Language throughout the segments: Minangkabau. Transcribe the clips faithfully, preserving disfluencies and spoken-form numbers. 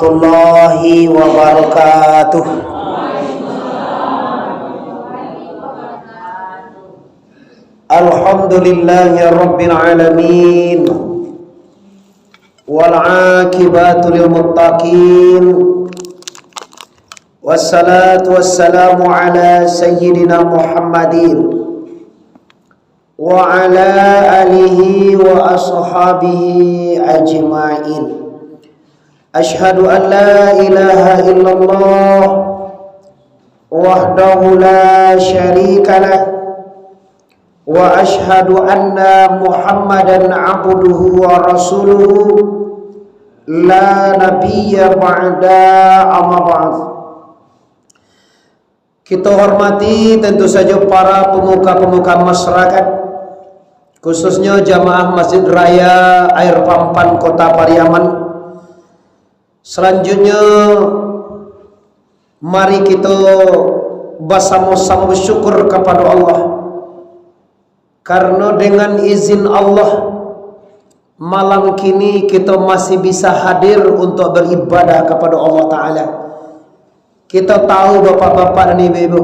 Warahmatullahi wabarakatuh. Alhamdulillahirabbil alamin. Wal aqibatu lil muttaqin. Wassalatu wassalamu ala sayyidina Muhammadin wa ala alihi wa ashabihi ajma'in. Asyhadu an la ilaha illallah wahdahu la syarika lah, wa asyhadu anna Muhammadan abduhu wa rasuluhu, la nabiyya ba'da, amma ba'd. Kito hormati, tentu sajo, para pemuka-pemuka masyarakat, khususnyo jamaah Masjid Raya Air Pampan Kota Pariaman. Salanjutnyo, mari kito basamo-samo basyukur kapado Allah. Karano dengan izin Allah, malam kini kito masih bisa hadir untuak baribadah kapado Allah Ta'ala. Kito tahu, bapak-bapak dan ibu-ibu,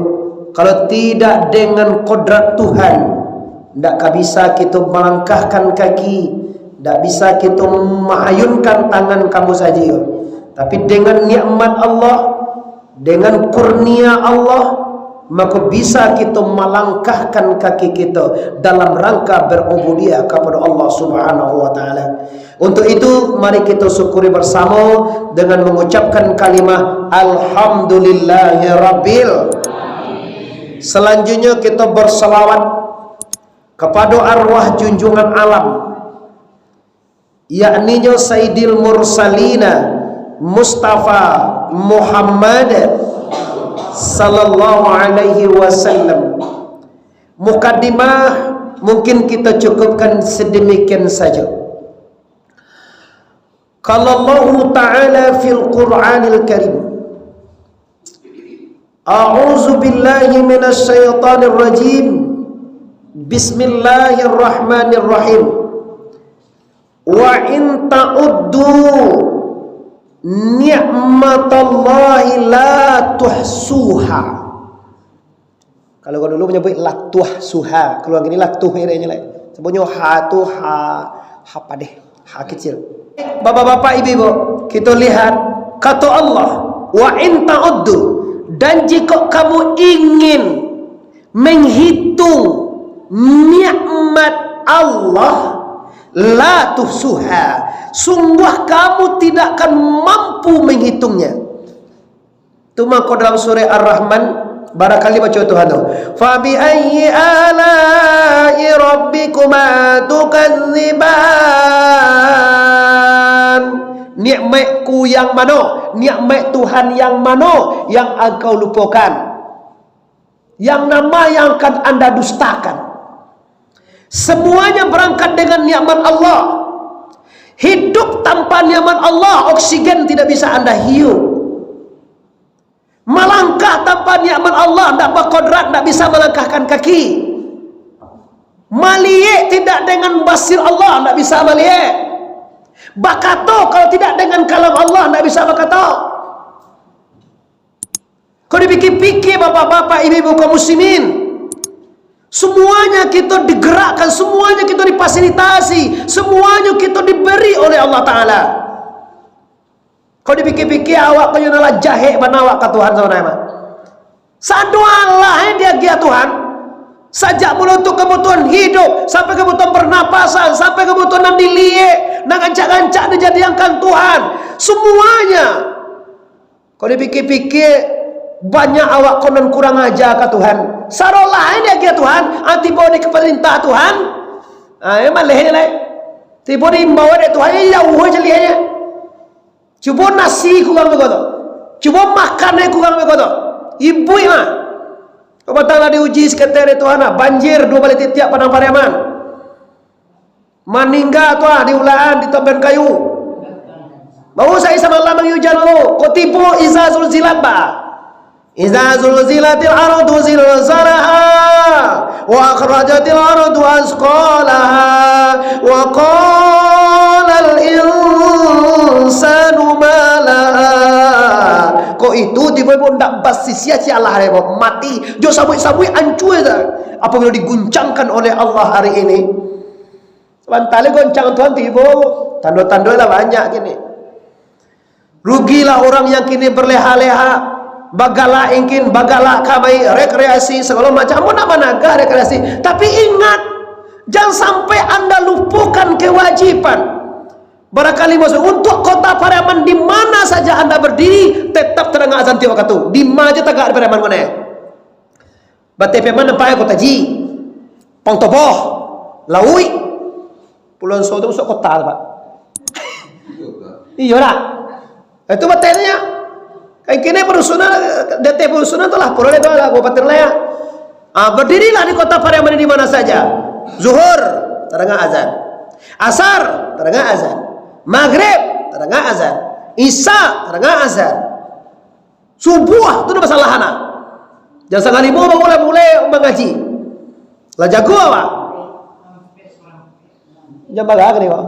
kalau tidak dengan kodrat Tuhan, ndak ka bisa kito malangkahkan kaki, ndak bisa kito maayunkan tangan kamu sajo. Tapi dengan nikmat Allah, dengan kurnia Allah, mako bisa kito malangkahkan kaki kito dalam rangka berubudiyah kapado Allah Subhanahu wa Ta'ala. Untuk itu, mari kito syukuri basamo dengan mangucapkan kalimah Alhamdulillahirabbil. Salanjutnyo, kito bersalawat kapado arwah junjungan alam, yakninyo Sayyidil Mursalina Mustafa Muhammad sallallahu alaihi wasallam. Mukadimah mungkin kito cukupkan sadamikian sajo. Qala Allahu Ta'ala fil Qur'anil Karim, A'udzu billahi minasy syaithanir rajim. Bismillahirrahmanirrahim. Wa in ta'uddu ni'matallahi la tuhsuha. Kalau urang dulu manyabuik latuah suha, kalau urang kini latuh je lai. Sabananyo ha tu ha, ha padeh, ha kicil. Bapak-bapak, ibu-ibu, kito lihat, kato Allah, "Wa in ta'uddu," dan jikok kamu ingin menghitung nikmat Allah, "la tuhsuha," sungguh kamu tidak akan mampu menghitungnya. Tu mangko dalam surah Ar-Rahman, barangkali baco Tuhan tu, "Fa bi ayyi ala'i rabbikuma tukadziban?" Nikmat-Ku yang mano? Nikmat Tuhan yang mano yang angkau lupokan? Yang nama yang akan anda dustakan? Semuanya berangkat dengan nikmat Allah. Hidup tanpa nikmat Allah, oksigen tidak bisa anda hirup. Malangkah tanpa nikmat Allah, ndak bakodrat, ndak bisa malangkahkan kaki. Maliek tidak dengan basir Allah, ndak bisa maliek. Bakato kalau tidak dengan kalam Allah, ndak bisa bakato. Kau dipikir-pikir, bapak-bapak, ibu-ibu, kaum muslimin. Semuanya kita digerakkan, semuanya kita difasilitasi, semuanya kita diberi oleh Allah Ta'ala. Kau dipikir-pikir, awak ko yo lah jahek bana awak ka Tuhan sabananyo mah. Sado alah, eh, diagiah Tuhan. Sajak mulo tu kabutuhan hidup, sampai kabutuhan pernapasan, sampai kabutuhan nan diliek, nan rancak-rancak dijadikan Tuhan. Semuanya. Kau dipikir-pikir, banyak awak ko nan kurang aja ka Tuhan. Sado alah, eh, diagiah Tuhan, ah, tibo di kaparintah Tuhan. Ah, eh, maleh je lai. Tibo diimbau dek Tuhan, eh, jauah je lieknyo. Cubo nasi kurang beko tu. Cubo makan ai kurang beko tu. Ibuik mah. Kau patang lah diuji saketek dek Tuhan lah. Banjir duo baleh titiak Padang Pariaman. Maningga tu ah di ulaan, di toben kayu. Baru sa-, samalam mangi ujan tu. Kok tibo iza zulzilat ba. Iza zulzilatil ardu zilzalaha, wa akhrajatil ardu asqalaha, wa qalal insanu ma laha, Kok itu tibo-tibo ndak basisiah ciek alah deh, mati. Jo sabuik-sabuik ancua dah. Apabila diguncangkan oleh Allah hari ini, sabanta lai goncang Tuhan tibo, tando-tando lah banyak kini. Rugilah urang yang kini berleha-leha, bagalak ingkin, bagalak kamari, rekreasi, sagalo macam. Ambo nak managah rekreasi, tapi ingat, jangan sampai anda lupakan kewajiban. Barangkali maksud, untuk Kota Pariaman di mana saja anda berdiri, tetap tadanga azan tiok wakatu. Di ma jo tagak di Pariaman ko neh. Bateh Pariaman nampak Kota Ji, Pang Toboh, Lauik, Pulau Nso tu masuk kota tu, Pak. Iyo lah. Itu bateh tu nyo. Kan kini padusunan, di ateh padusunan tu lah, pura tu lah, Kabupaten lah ya. Ah, berdirilah di Kota Pariaman di mana saja. Zuhur, tadanga azan. Asar, tadanga azan. Maghrib, tadanga azan. Isya, tadanga azan. Subuah tu dah basalahan ah. Jam satangah limo baru lah mulai mangaji. Lah jago awak. Jam bara kini, Pak?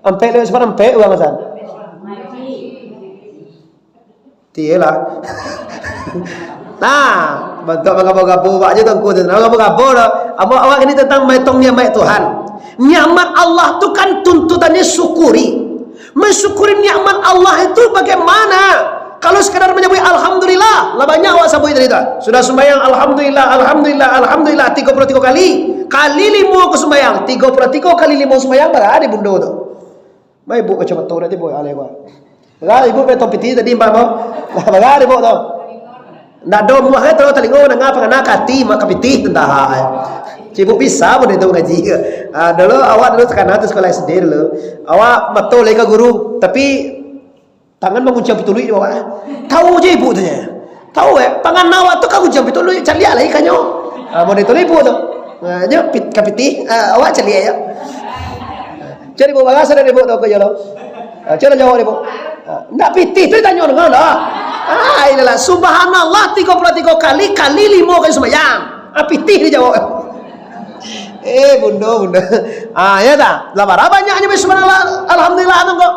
Ampek lewat saparampek urang azan. Tiyolah. Nah, bantuak bagabo-gabo, Pak, je tongko tu. Nah, bagabo-gabo dah. Ambo awak kini tantang maetong nikmat Tuhan. Nikmat Allah tu kan tuntutannyo syukuri. Mensyukuri nikmat Allah itu bagaimana? Kalau sekadar manyabuik alhamdulillah, lah banyak awak sabuik tadi tu. Sudah sumbayang, alhamdulillah, alhamdulillah, alhamdulillah, tigo puluah tigo kali. Kali limo ko sumbayang, tigo puluah tigo kali limo sumbayang, bara di bundo tu. Mai ibuk kacamato dah tibo alai ko. Bara ibuk maetong pitih tadi, imbau ko. Lah, bara ibuk tu. Ndak ado muah kan, talingo mandanga pangana ka ati, mak ka pitih tu dah. Cibuk bisa pun itu ngaji. Ah, dulu awak dulu takana tu sekolah S D dulu. Awak mato lai ka guru, tapi tangan mangunciang pituluik di bawah. Tahu je ibuk tu nyo. Tahu eh, pangana awak tu ka gunciang pituluik, caliak lah ikanyo. Ah, mun itu ibuk tu. Ah, nyo pit-, ka pitih, ah, awak caliak ya. Cari ibuk bara sadang ibuk tu ko yo lo. Ah, cari jawab ibuk. Ah, ndak pitih tu ditanyo dengan lah. Ah, inilah subhanallah tigo puluah tigo kali, kali limo kali sumbayang. Ah, pitih dijawab. Eh, bundo, bundo. Ah, ya dah. Lah bara banyaknyo subhanallah, alhamdulillah tu ko.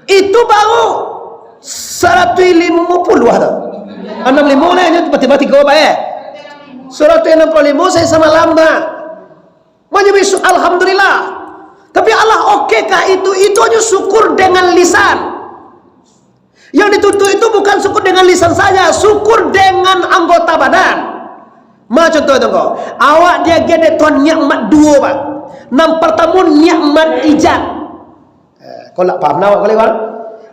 Itu baru saratuih limo puluah tu. Anam limo nyo tiba-tiba tigo bae. Saratuih anam puluah limo sahari samalam dah. Manyabuik su-, alhamdulillah. Tapi Allah okekah itu? Itu hanyo syukur dengan lisan. Yang dituntut itu bukan syukur dengan lisan saja, syukur dengan anggota badan. Ma contoh tu ko, awak diagiah dek Tuhan nikmat duo, Pak. Nan partamo nikmat ijad. Eh, kau lah paham nah, awak kali, Bang?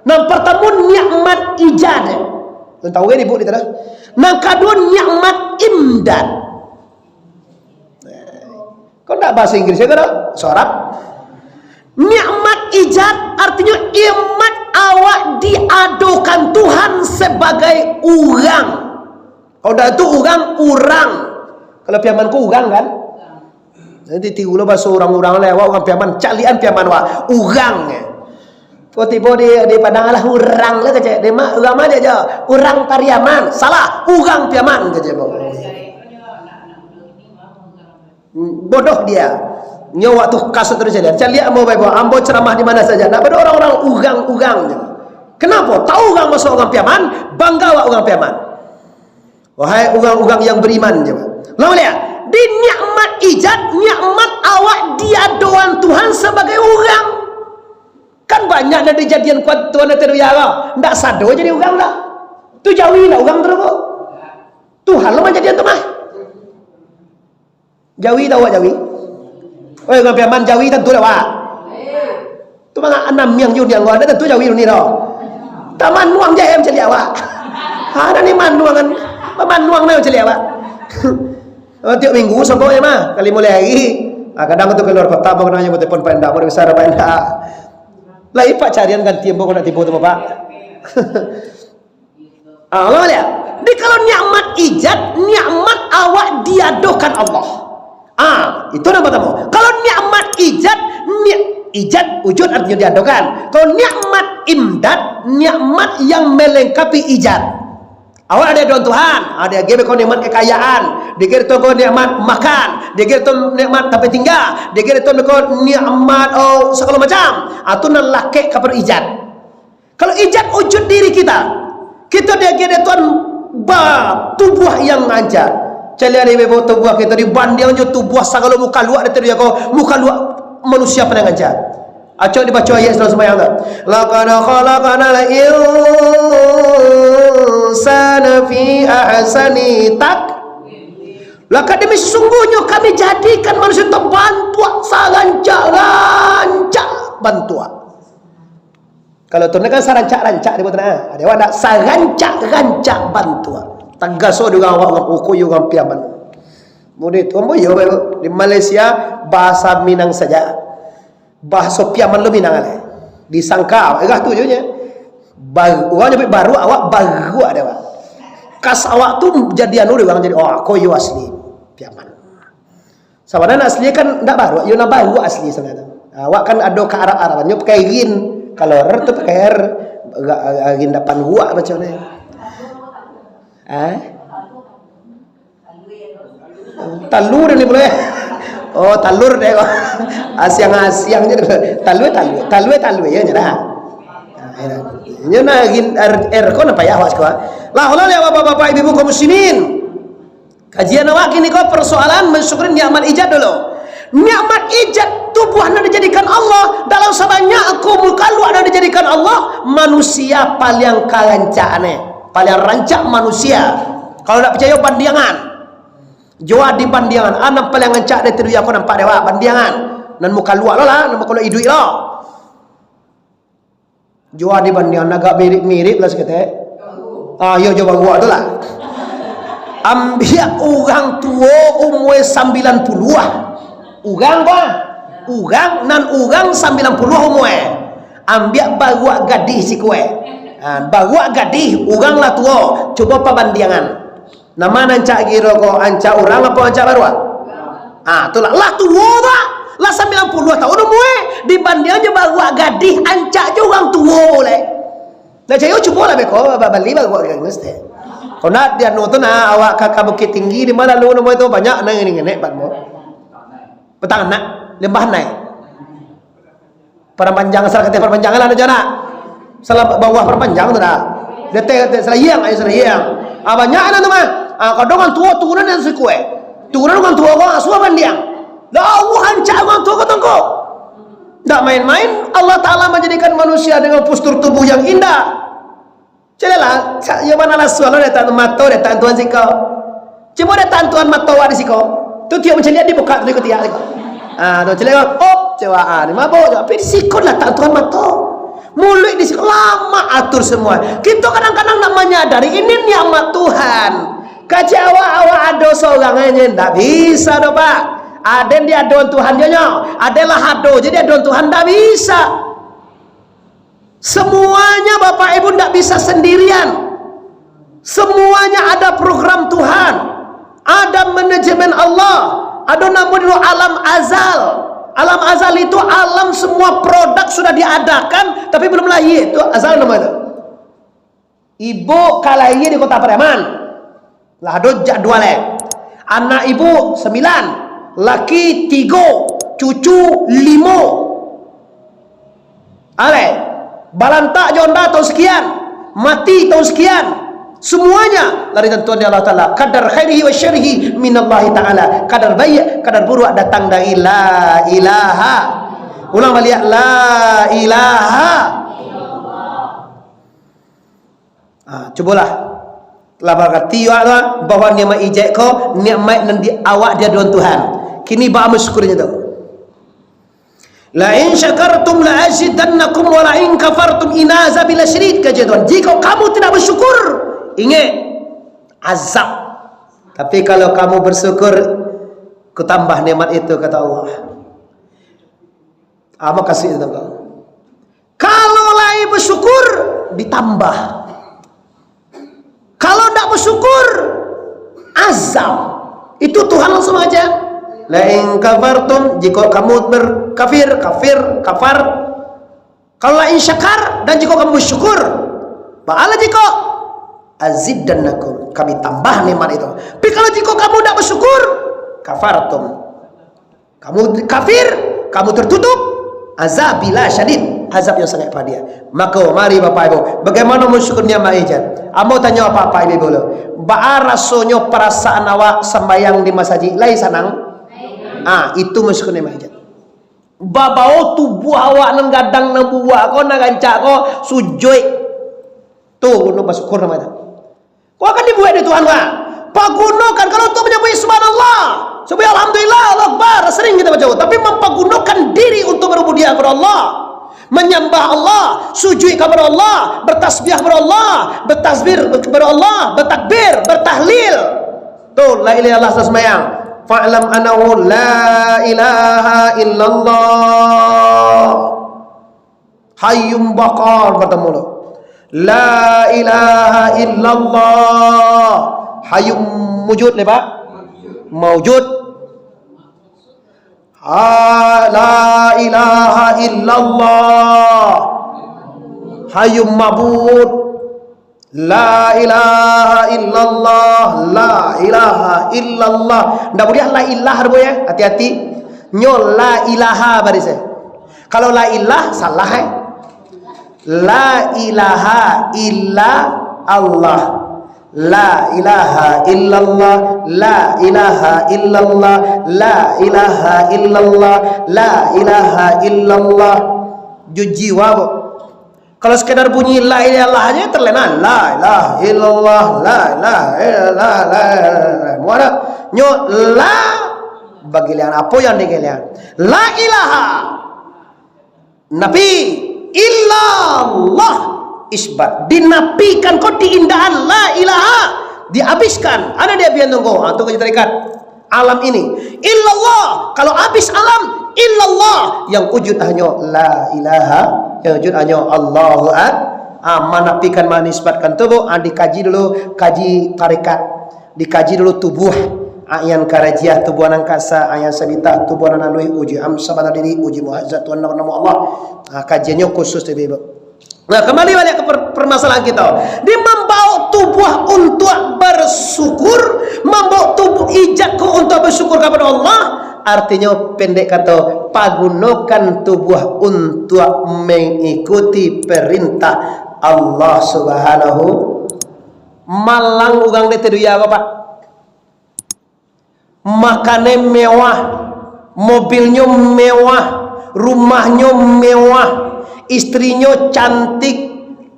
Nan partamo nikmat ijad. Kau tahu kan ibuk di tanah? Nan kaduo nikmat imdad. Kau ndak bahasa Inggris ya, kau dah? Sorap. Nikmat ijad artinyo nikmat awak diadokan Tuhan sebagai urang. Kalau ndak tu urang, urang. Kalau Piaman ko urang kan? Nanti tiru lo bahaso urang-urang lah, awak urang Piaman, caliakan Piaman awak, urang. Kau tibo di, di Padang alah urang lah kecek. Dia mah, urang mah aja, urang Pariaman. Salah, urang Piaman kecek. Bodoh dia. Nyo waktu kaso terus caliak. Caliak ambo bae, ambo ceramah di mana saja. Ndak ado urang-urang urang-urang je. Kenapa? Tahu urang masuk urang Piaman, bangga awak urang Piaman. Wahai urang-urang yang beriman, je. Lah maliek, di nikmat ijad, nikmat awak diadoan Tuhan sebagai urang. Kan banyak nan dijadian kuat Tuhan ateh dunia ko. Ndak sado jadi urang dah. Tu jawi lah urang tu ko. Tuhan lo manjadian tu mah. Jawi tahu awak jawi? Oi, urang Piaman jawi tantu lah awak. Tu manga anam miang juniang awak, tantu jawi dunia tu. Tamanuang je ayam caliak awak. Ha, dah ni manuang kan. Manuang ni caliak awak. Oh, tiap minggu sokok ya mah. Kali mulai hari. Ah, kadang tu keluar kota, baru nanya telepon Pak Endak, baru bisa ada Pak Endak. Lah, ipak carian ganti ambo kau nak tibo tu, Bapak. Ah, ulang baliak. Jadi kalau nikmat ijad, nikmat awak diadokan Allah. Ah, itu nan partamo. Kalau nikmat ijad, ni-, ijad wujud artinyo diadokan. Kalau nikmat imdad, nikmat yang melengkapi ijad. Awak ado doa Tuhan, ado lagi beko nikmat kekayaan, dikira tu beko nikmat makan, dikira tu nikmat tapi tinggal, dikira tu beko nikmat, oh, segala macam. Ah, tu nan lakek kapado ijad. Kalau ijad wujud diri kita, kita diagiah dek Tuhan ba tubuah yang rancak. Caliak dek bebo tubuah kita dibandiang jo tubuah sagalo mukhaluak di dunia ko, mukhaluak manusia paling rancak. Acok dibaco ayat dalam sumbayang tu. "Laqad khalaqnal insana fi ahsani tak-" Laqad, demi sesungguhnya Kami jadikan manusia tu bantuak sarancak-rancak bantuak. Kalau tu kan sarancak-rancak dia buat nah. Ada awak nak sarancak-rancak bantuak. Tagaso di urang awak, urang pukul, urang piaman. Mudah tu ambo yo, di Malaysia bahasa Minang saja. Bahaso Piaman lo Minang ale. Disangka awak, erah tu je nya. Bar-, urang nyebut baruak, awak baruak dek awak. Khas awak tu jadi anu dek urang jadi, "Oh, ko yo asli Piaman." Sabananyo asli kan ndak baruak, yo nan baruak asli sabananyo tu. Awak kan ado ka Arab-Araban, nyo pakai ghin. Kalau R tu pakai R, ra-, ra-, ghin dapan ruak macam ni. Ah? Talua ni pulai. Oh, talua dek ko. Asiang-asiang je. Talua, talua. Talua, talua, yo, nyo dah. Nah, yo dah. Nyo nah, gin-, er-, er-, ko napa yo, awak siko? Lah, lah, lah, bapak-bapak, ibu-ibu, kaum muslimin. Kajian awak kini ko persoalan mensyukuri nikmat ijad dulu. Nikmat ijad tubuah nan dijadikan Allah, dalam sabanyak ko mukhaluak nan dijadikan Allah, manusia paling karancak ne. Paling rancak manusia. Kalau ndak picayo, bandiangan. Jua dibandiangan, a nan paliang rancak di dunia ko nampak dek awak, bandiangan. Nan mukhaluak lo lah, nan mukhaluak iduik lo. Jua dibandiangan, agak mirip-mirip lah saketek. Ah, iyo, jo baruak tu lah. Ambiak urang tuo umua sambilan puluah. Urang ko, urang nan urang sambilan puluah umua. Ambiak baruak gadih siko. Ha, baruak gadih, urang lah tuo. Cubo pabandiangan. Nan ma nan rancak kiro ko, rancak urang apo rancak baruak? Ah, tu lah. Lah tuo tu lah. Lah sambilan puluah taun umua. Dibandiang jo baruak gadih, rancak jo urang tuo lai. Ndak picayo, cubolah beko, ba-, bali baruak gadih mesti. Kok ndak di anu tu nah, awak ka, ka Bukittinggi, di ma lalu umua tu, banyak nan ngenek-ngenek ban mo. Patang Anak, Lembah Anai. Padang Panjang, salah kateh Padang Panjang lah, nak. Salah bawah Padang Panjang tu dah. Dia teh, teh Selayang, ayo Selayang. Ah, banyak lah tu mah. Ah, kadang urang tuo turunan nan siko, eh. Turunan urang tuo ko, asuah bandiang. Lah, awak rancak urang tuo ko tongko. Ndak main-main, Allah Ta'ala menjadikan manusia dengan postur tubuh yang indah. Caliaklah, sa-, iyo mano lah sualo datang tu, mato datang tuan siko. Cubo datang tuan mato awak di siko. Tu tiok mancaliak dibukak tu katiak siko. Ah, tu caliak, op, cubo, ah, ni mabok, tapi di siko datang tuan mato. Muluik di siko lamak atur semua. Kito kadang-kadang ndak manyadari, ini nikmat Tuhan. Kecek awak, awak ado sorang aja ndak bisa doh, Pak. Aden di adoan Tuhan jo nyo. Aden lah ado je di adoan Tuhan, ndak bisa. Semuanya Bapak Ibu ndak bisa sendirian. Semuanya ada program Tuhan. Ada manajemen Allah. Ada namo dulu alam azal. Alam azal itu alam semua produk sudah diadakan, tapi belum lahir. Itu azal namo itu. Ibu ka lahia di Kota Pariaman. Lah ado jadwal, eh. Anak ibu sambilan, laki tigo, cucu limo. Alai, balantak jo anda tahun sekian, mati tahun sekian. Semuanya lah ditentukan dek Allah Ta'ala. Kadar khairihi wa syarrihi minallahi ta'ala. Kadar baik, kadar buruk datang dari la ilaha. Ulang baliak, la ilaha. Ha, cubolah. Lah barati awak tu, bahwa nikmat ijek ko, nikmat nan di awak di adoan Tuhan. Kini baa basyukurnyo tu. "La in syakartum la azidannakum wa la in kafartum inna azabi lasyadid," kata Tuhan. Jika kamu tidak bersyukur, ingat, azab. Tapi kalau kamu bersyukur, kutambah nikmat itu, kata Allah. Apa kasih itu, Bang? Kalau lai bersyukur, ditambah. Kalau ndak bersyukur, azab. Itu Tuhan langsung aja. "La in kafartum," jika kamu berkafir, kafir, kafar. "Kalau la in syakar," dan jika kamu bersyukur, baalah jika, "azidannakum," kami tambah nikmat itu. Tapi kalau jika kamu ndak bersyukur, kafartum. Kamu kafir, kamu tertutup, azabi lasyadid. Azab yang sangat padia. Mako, mari Bapak Ibu, bagaimana mensyukur nikmat ijan? Ambo tanyo Bapak Ibu dulu. Baa rasonyo parasaan awak sambayang di masajik? Lai sanang? Ah, itu mensyukur nikmat ijan. Babao tubuah awak nan gadang, nan buak ko, nan rancak ko, sujuik. Tu, gunung basyukur namonyo. Kau akan dibuat dek Tuhan, Pak. Pagunokan, kalau untuk manyabuik subhanallah, sabuik alhamdulillah, Allahu Akbar, sering kita baca. Tapi mampagunokan diri untuk barubudiah kepada Allah, manyambah Allah, sujud kepada Allah, bertasbih kepada Allah, bertasbih kepada Allah, bertakbir, bertahlil. Tu, la ilaha illallah, sasumayang. Fa'lam annahu la ilaha illallah. Hayyum baqar, batamu lo. La ilaha illallah. Hayyum wujud, le, Pak? Maujud. Ha, la ilaha illallah. Hayyum ma'bud. La ilaha illallah, la ilaha illallah. Ndak buliah la ilah, Boy, eh. Hati-hati. Nyo la ilaha baris, eh. Kalau la ilah, salah, eh. La ilaha illa Allah. La ilaha illallah, la ilaha illallah, la ilaha illallah, la ilaha illallah. Jo jiwa, Boy. Kalau sekadar bunyi la ilaha illallah aja terlena. La ilaha illallah, la ilaha illallah, la ilaha illallah. Muara nyo la bagilian, apo yang digilian? La ilaha. Nafi illallah isbat. Dinafikan ko diindahan la ilaha. Diabihkan. Ada di abihan tunggu. Ha, tu kaji tarikat. Alam ini. Illallah. Kalau abih alam, illallah. Yang wujud hanyo la ilaha. Yang wujud hanyo Allahu Ak-, ah, manafikan, manisbatkan tu, Bu, ah, dikaji dulu, kaji tarekat. Dikaji dulu tubuh. Ah, yang karajiah, tubuh nan kasa, ah, yang sabitah, tubuh nan aluih, uji am sabana diri, uji muhazat Tuhan nama Allah. Ah, kajiannyo khusus tu, Bu. Nah, kambali baliak ka per-, permasalahan kita. Di mambaok tubuah untuak bersyukur, mambaok tubuah ijak ko untuak bersyukur kapado Allah, artinyo, pendek kato, pagunokan tubuah untuak mengikuti perintah Allah Subhanahu. Malang urang dek teduya ko, Pak. Makannya mewah, mobilnyo mewah, rumahnyo mewah, istrinyo cantik,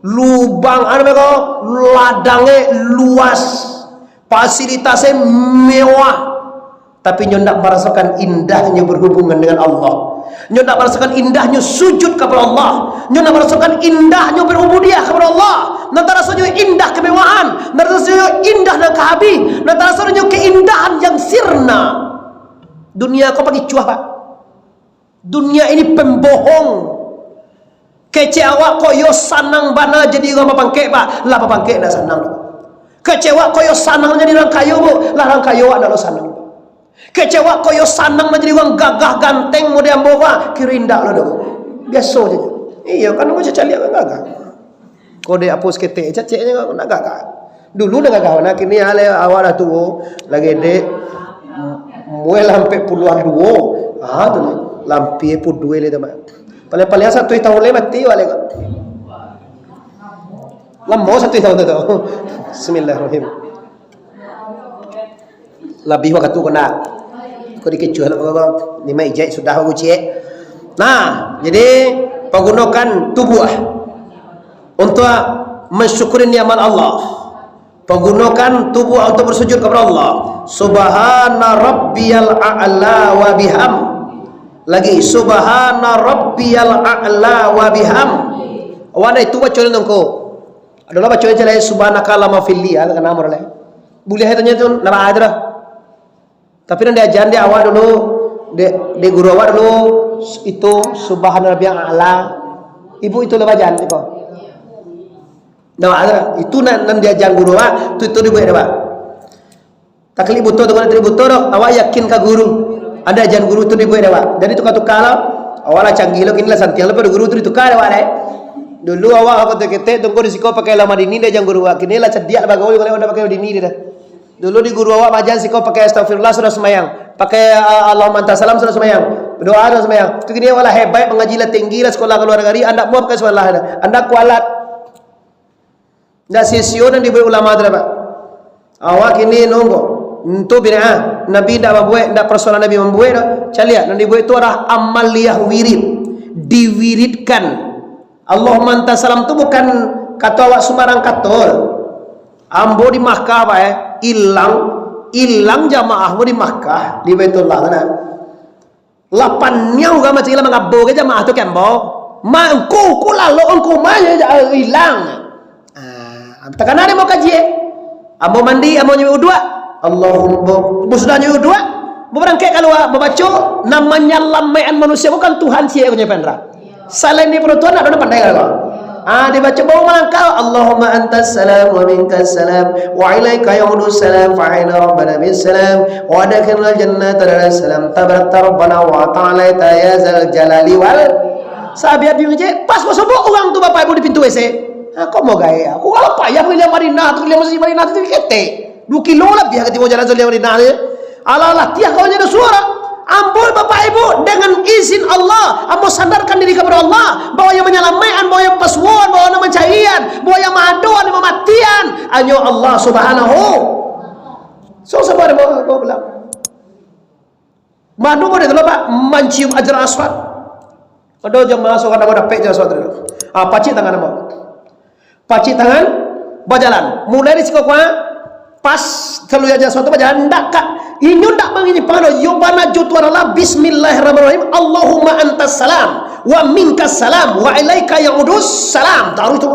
lubang, anu, beko, ladangnyo luas, fasilitasnyo mewah, tapi nyo ndak marasokan indahnyo berhubungan dengan Allah. Nyo ndak marasokan indahnyo sujud kapado Allah. Nyo ndak marasokan indahnyo berubudiah kapado Allah. Ndak tarasonyo indah kemewahan. Ndak tarasonyo indah nan ka habih. Ndak tarasonyo keindahan yang sirna. Dunia ko pakicuah, Pak. Dunia ini pembohong. Kecek awak kok yo sanang bana jadi urang bapangkek, Pak. Lah bapangkek ndak sanang doh. Kecek awak kok yo sanang jadi urang kayo, Bu. Lah urang kayo awak ndak lo sanang, Pak. Kecek awak kok yo sanang manjadi urang gagah ganteng model ambo ko, kiro indak lo doh. Biaso je. Iyo, kan ambo cacaliak urang gagah. Kok dek apo saketek, caceknyo nak gagah. Dulu dah gagah bana, kini ale awak dah tuo, lagi dek, muai lah ampek puluah duo. Ah, tu lah. Lampia puluah duo le tu, Mak. Paling-paling satu tahun le mati awak le ko. Lamo satu tahun tu. Bismillahirrahmanirrahim. Labiah wakatu ko ndak? Ko dikecuah lah, Bang. Ni mah ijai sudah baguciek. Nah, jadi pagunokan tubuah untuak mansyukuri nikmat Allah. Pagunokan tubuah untuak basujud kapado Allah. Subhana rabbiyal a'la wa biham. Lagi, subhana rabbiyal a'la wa biham. Awak ndak itu baco nangko. Adolah baco aja lah, subhanaka Allahumma fili, ya, kana murah lah. Buliah itu nya tu, nama aja lah. Tapi nan diajaran di awak dulu, di, di guru awak dulu, itu subhana rabbiyal a'la. Ibu itu lah bajan tu ko. Nah, itu nan, nan diajaran guru awak, tu, itu dibuek dek awak. Taklid buto tu, kalau taklid buto tu, awak yakin ka guru. Ado ajaran guru tu dibuek dek awak. Jadi tukar-tukar lah. Awak lah canggih lo, kini lah santiang lo, pado guru tu ditukar dek awak deh. Dulu awak, awak ketek-ketek, tunggu di siko pakai lah madini, diajaran guru awak. Kini lah cadiak lah bagawi, kalau dah pakai madini dia dah. Dulu di guru awak maajan siko pakai astagfirullah sudah sembahyang. Pakai, ah, Allahumma anta salam sudah sembahyang. Doa tu sambayang. Tu kini awak lah hebat, mangaji lah tinggi lah, sekolah ka luar nagari, andak muah pakai sekolah lah. Andak kualat. Ndak sisio nan dibuek ulama tu dapat. Awak kini nunggu. Itu bid'ah. Nabi ndak mambuek, ndak persoalan Nabi mambuek doh. Caliak, nan dibuek tu adalah amaliah wirid. Diwiridkan. Allahumma anta salam tu bukan kato awak sumbarang kato. Ambo di Makkah, Pak, eh. Ilang, ilang jamaah ambo di Makkah, di Baitullah sana. Lah paniang urang macam iko lah mangabo ka jamaah tu ka ambo. Ma, engku, ku lalok engku, ma, ja, ja, ilang. Ah, takana dek ambo kaji, eh. Ambo mandi, ambo nyuik uduak. Allahumma, ambo sudah nyuik uduak, ambo barangkek kalua, babaco, nan manyalamaikkan manusia bukan Tuhan ciek, ko nyo pandra. Salain daripado Tuhan, ndak ado nan pandai ka ko. Ah, dibaco bawa malangkah, Allahumma antas salam wa minkas salam, wa ilaika ya'udus salam, fa hayyina rabbana bis salam, wa adkhilnal jannata daras salam, tabarakta rabbana wa ta'alaita ya zal jalali wal. Sabi-abi ngecek, pas ko sobok urang tu, Bapak Ibu, di pintu W C. Ah, ko mau gaek, ah. Ko kalau payah keliling Madinah tu, keliling masjid Madinah tu, ketek. Dua kilo labiah ka tibo jalan Suliang Madinah tu. Alah, latiah kawan jadi suara. Ambo, Bapak Ibu, dengan izin Allah, ambo sandarkan diri kepada Allah, bahwa yang menyelamatkan, bahwa yang pasuan, bahwa yang mencarian, bahwa yang maadoan, yang mamatian, hanyo Allah Subhanahu. So, sabar, bawa, bawa pulang. Manu boleh tu, Pak, mancium Hajar Aswad. Ado jamaah surang ndak dapek Hajar Aswad tu. Ah, pacik tangan ambo. Pacik tangan, bajalan. Mulai di siko kuah, pas kaluar Hajar Aswad tu bajalan, ndak ka, inyo ndak manginyi pangano, yo bana jo Tuhan Allah, bismillahirrahmanirrahim, Allahumma antas salam, wa minkas salam, wa ilaika ya'udus salam. Taruih tu,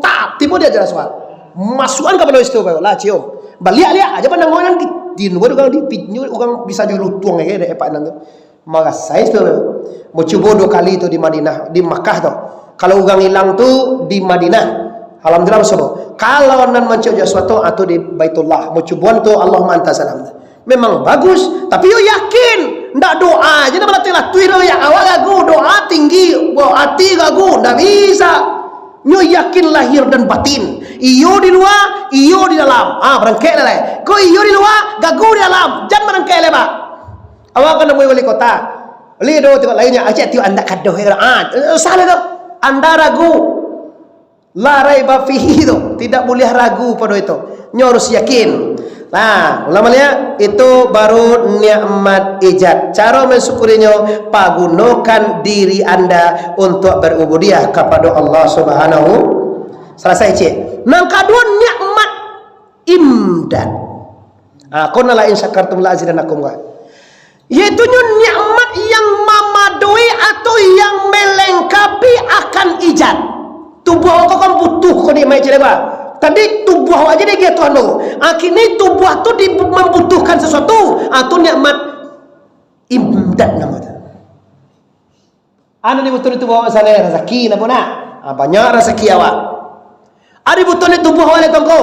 tak, tibo di Hajar Aswad. Masuakan ka pado situ, lah cium. Baliak-liak aja pandangan di, di luar urang di, di, urang bisa jo lutuang aja dek epak nan tu. Marasai tu. Mancubo duo kali tu di Madinah, di Makkah tu. Kalau urang ilang tu di Madinah, alhamdulillah mancubo. Kalau nan mancubo suatu, ah, tu di Baitullah. Mancubo tu Allahumma anta salam. Memang bagus, tapi yo yakin. Ndak doa aja ndak balatih-latih doh, yo awak ragu, doa tinggi, buah ati ragu, ndak bisa. Nyo yakin lahir dan batin. Iyo di lua, iyo di dalam. Ah, barangkek lah lai. Ko iyo di lua, gagu di dalam. Jan barangkek lai, Pak. Awak kan namui wali kota. Li do tengok lainnya, acek tiok andak kadoh ya. Ah, salah tu. Anda ragu. La raiba fihi tu. Tidak boleh ragu pado itu. Nyo harus yakin. Nah, ulama lihat, itu baru nikmat ijad. Cara mensyukurinya, pagunokan diri anda untuk berubudiah kepada Allah Subhanahu. Selesai, cik. Nang kaduo, nikmat imdad. Ah, qala la in syakartum la azidannakum, kan. Yaitunyo nikmat yang mamadoi atau yang melengkapi akan ijad. Tubuah awak kan butuh ko nikmat ijad, bah. Tadi tubuah awak aja diagiah Tuhan tu. Ah, kini tubuah tu di, mambutuhkan sesuatu. Ah, tu nikmat imdad namo tu. Anu dibutuhan itu bawa sana rasaki, napa nak? Ah, banyak rasaki awak. Ado butuh di tubuah awak tongko,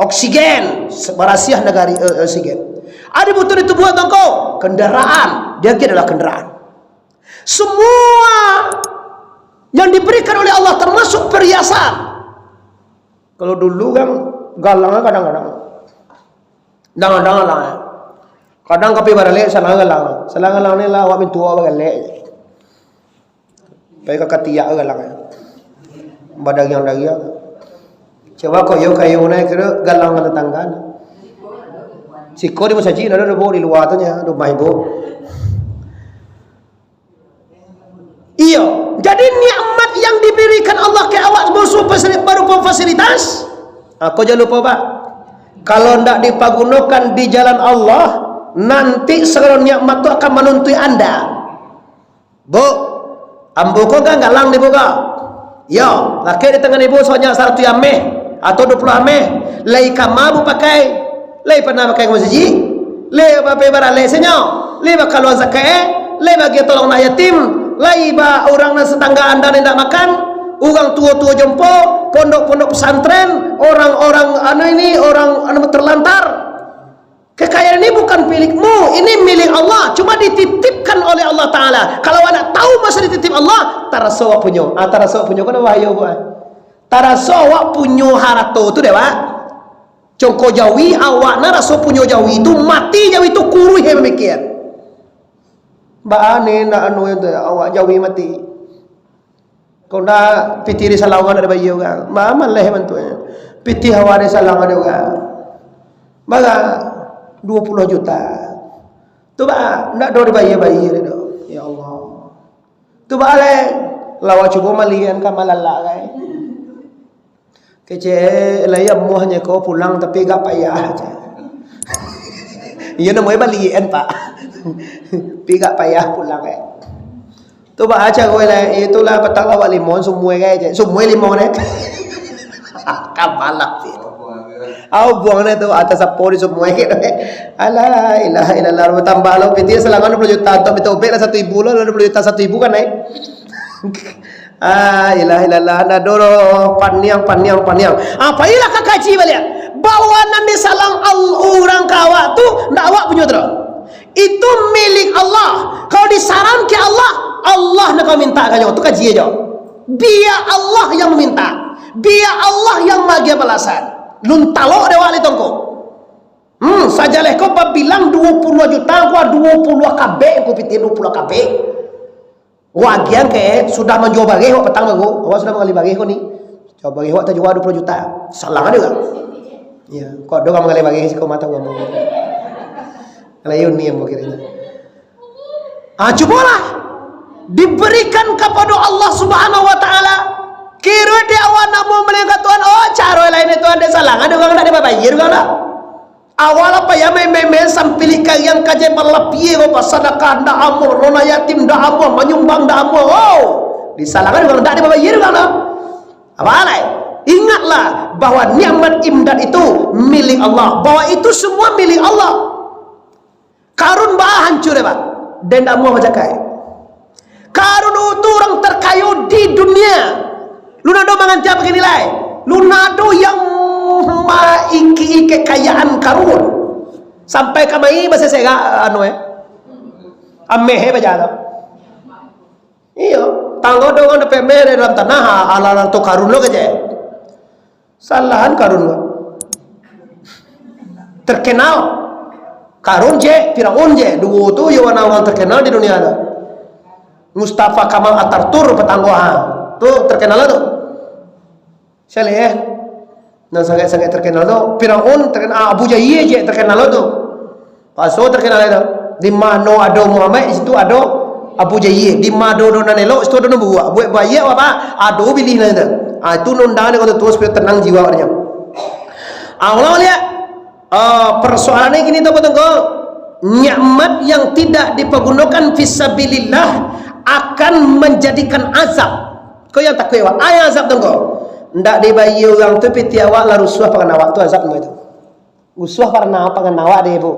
oksigen, barasiah nagari, eh, oksigen. Ado butuh di tubuah tongko, kendaraan, dia adalah kendaraan. Semua yang diberikan oleh Allah termasuk perhiasan. Kalau dulu kan galang kadang-kadang. Kadang-kadang lah. Kadang ka pai baralek salang galang. Salang galang ni lah awak mintuo baralek. Pai ka katiak galang. Badariang-dariang. Coba koyo kayo nai kiro galang ka tatangga. Siko di masajik, ndak ado di lua tu nya, rumah ibu. Iyo, jadi nikmat yang diberikan Allah ka awak musuh fasili-, barupa fasilitas. Ah, ko jan lupo, Pak. Kalau ndak dipagunokan di jalan Allah, nanti sagalo nikmat tu akan manuntuik anda. Bu, ambo ko kan galang di bu ko. Yo, lakek di tangan ibu sabanyak saratuih ameh atau duo puluah ameh. Lai kama bu pakai? Lai panah pakai ka masajik? Lai bapai baralek sanyo? Lai bakaluan zakat, eh? Lai bagi tolong anak yatim? Lai ba urang nan satangga anda nan indak makan? Urang tuo-tuo jompo, pondok-pondok pesantren, orang-orang anu ini, orang anu terlantar? Kekayaan ini bukan milikmu, ini milik Allah, cuma dititipkan oleh Allah Ta'ala. Kalau awak ndak tahu masa dititip Allah, taraso awak punyo. Ah, taraso awak punyo, kan bahaya buah. Taraso awak punyo harato tu deh, Pak. Congko jawi, awak nan raso punyo jawi tu, mati jawi tu, kuruih yang mamikian. Baa ni nak anu tu, awak jawi mati. Kau nak pitih di Salangan ada bayar urang. Baa maleh bantuaknyo. Pitih awak di Salangan ada urang. Bara? Dua puluh juta. Tu baa, ndak ado dibayar-bayar tu. Ya Allah. Tu baa lai. Lawa cubo malian ka malalak lai. Kecek lai amuahnyo ko pulang tapi agak payah, cek. Iyo namonyo balian, Pak. Tapi agak payah pulang, eh. Tu baa caro lai, itulah patang lawak limau, sumua gai, cek. Sumua limau ne. Kabalak, cek. Au buang ne tu, atas sapo di sumua gai. Alah, ilaha illallah, tambah lo pitih Salangan dua puluh juta, tu minta ubek lah satu ibu lo, dua puluh juta satu ibu kan, eh. Ah, ilah, ilah, ilah, ndak ado doh. Paniang, paniang, paniang. Ah, pailah ka kaji baliak. Bahwa nan disalang al-, urang ka awak tu, ndak awak punyo tu doh. Itu milik Allah. Kalau disalang ka Allah, Allah nan ka minta ka nyo. Tu kaji ajo. Bia Allah yang maminta. Bia Allah yang maagiah balasan. Lun talok dek awak lai tongko. Hmm, sajaleh ko babilang dua puluh juta, ko dua puluh kabek, ko pitih dua puluh kabek. Wak agiahan ke, sudah manjua bareh wak patang baru, awak sudah manggali bareh ko ni. Jua bareh wak tajua dua puluh juta. Salang ado urang. Ya, kok ado urang manggali bareh siko mata urang. Kalau iyo ni yang kira. Ah, cubolah diberikan kepada Allah Subhanahu wa Ta'ala. Kiro di awak nak mau malihat Tuhan, oh, caro lain Tuhan, dek salang ado urang, ndak dibayar urang dah. Awak lah payah main-main, sampilik kariang kaje balapie ko, basadakah ndak amuah, nona yatim ndak amuah, manyumbang ndak amuah. Oh, disalahkan urang, ndak dibayar urang dah. Apa lai? Ingatlah bahwa nikmat imdad itu milik Allah, bahwa itu semua milik Allah. Karun baa hancua dek, Pak? Den ndak amuah bacakai. Karun tu urang terkayo di dunia. Lun ado mangantiang bagini lai. Lun ado yang maiki-iki kekayaan Karun. Sampai ka mai baseserak anu, eh. Ameh, eh, bajalan. Iyo, tanggo do urang dapek meh dari dalam tanah, alah-alah tu Karun lo kecek. Salahan Karun ko. Terkenal. Karun je, Firaun je. Duo tu yo wana urang terkenal di dunia tu. Mustafa Kamal Atatürk patanggo ha. Tu terkenal lah tu. Saleh, eh. Nan sangaik-sangaik terkenal tu, Firaun terkenal, Abu Jahil je terkenal tu. Paso terkenal tu. Di mano ado Muhammad, di situ ado Abu Jahil. Di mano ado nan elok, situ ado nan buruak. Buek baiak apo? Ado pilih nan itu. Ah, itu nundang dia kata tu supaya tenang jiwa katanya. Ah, ulang baliak. Ah, persoalannya gini tu, Tongko. Nikmat yang tidak dipagunokan fisabilillah akan manjadikan azab. Ko yang takuik awak, ai azab tu ko. Ndak dibayia urang tu, pitih awak lah rusuah pangan awak tu, azab namo itu. Rusuah pangan awak dek ibu.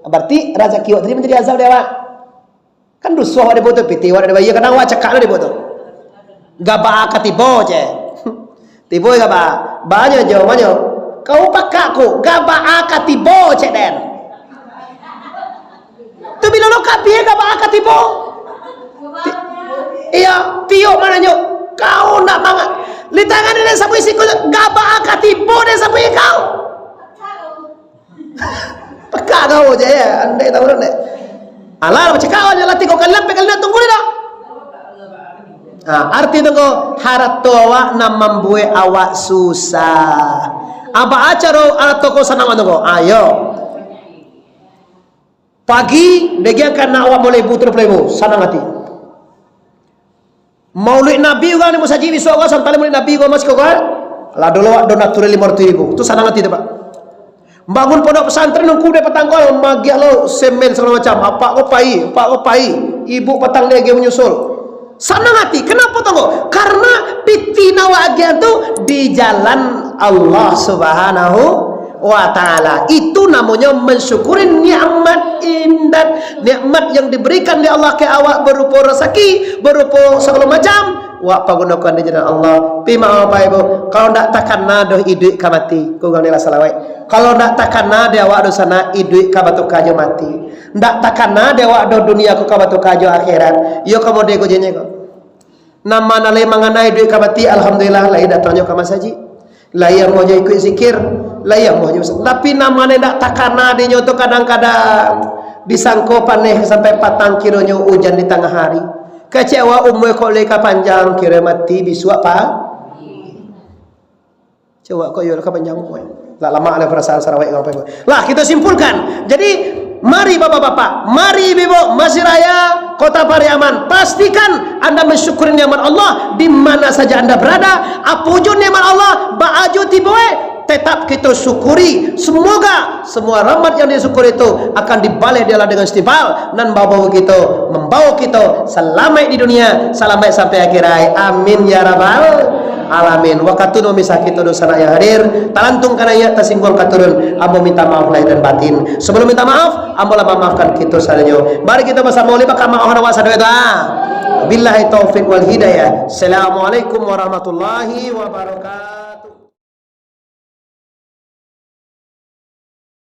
Berarti razaki awak tadi manjadi azab dek awak. Kan rusuah awak dek ibu tu, pitih awak ndak dibayia, kadang awak cakak lah dek ibu tu. Gabaa ka tibo, cek. Tibo gabaa. Banyo jo, banyo. Kau pakak ko, gabaa ka tibo, cek den. Tu bilo lo ka bia gabaa ka tibo. Ti-, iyo, tiok mananyo, kau ndak manga-, di tangan den sabuik siko, gabaa ka tibo den sabuik kau. Pekak kau je, ya, andai tahu dek. Alah, bacakak awak je lah tigo kali, ampek kali, nak tunggu dia dah. Nah, arti tu ko, harato awak nan mambuek awak susah. Apa acaro harato ko sanang tu ko? Ayo. Pagi, diagiahkan anak awak baleh ibu, tigo puluah ribu, sanang ati. Maulid Nabi urang di musajik bisuak ko, santali Maulid Nabi ko masih ko kan? Lah dulu awak do natural limo ratuih ribu. Tu sanang ati tu, Pak. Bangun pondok pesantren, ungku dek patang ko, magiah lo semen sagalo macam. Apak ko pai, apak ko pai. Ibu patang diagiah manyusul. Sanang ati. Kenapa tu ko? Karena pitih nan awak agiah tu di jalan Allah Subhanahu wa Ta'ala. Itu namonyo mansyukuri nikmat imdad, nikmat yang diberikan dek Allah ka awak barupo rasaki, barupo sagalo macam. Wak pagunokan di jalan Allah. Pi maoh, Bapak Ibu, kalau ndak takana doh iduik ka mati, kurang ni lah salawat. Kalau ndak takana dek awak doh sanak iduik ka batuka jo mati. Ndak takana dek awak doh dunia ko ka batuka jo akhirat. Iyo ka mode ko jenye ko. Nan ma nan lai mangana iduik ka mati, alhamdulillah, lai datangnyo ka masajik. Lai amuahnyo ikuik zikir, lai amuahnyo. Tapi nan ma nan ndak takana dinyo tu kadang-kadang Disangko paneh sampai patang, kironyo ujan di tangah hari. Kecewa, umua kok lai ka panjang, kiro mati bisuak pa-, Coba kok iyo lah ka panjang umua. Lah, lamak lah parasaan Sarawak urang pai. Lah, kita simpulkan. Jadi, mari bapak-bapak, mari ibu-ibu, masih raya, Kota Pariaman, pastikan anda mensyukuri nikmat Allah di mana saja anda berada. Apo jo nikmat Allah, baa jo tibo, eh, tetap kita syukuri. Semoga semua rahmat yang disyukuri itu akan dibaleh dek Allah dengan istighfar, nan babawa kita, mambawa kita salamaik di dunia, salamaik sampai akhirat. Amin ya rabbal alamin. Wakatu nan misah kita, dunsanak yang hadir, talantung ka naiak, tasingguang ka turun, ambo minta maaf lahir dan batin. Sebelum minta maaf, ambo lah mamaafkan kita sadonyo. Mari kita basamo, lai bakamaohan awak sadonyo tu, ah. Billahi taufik wal hidayah. Assalamualaikum warahmatullahi wabarakatuh.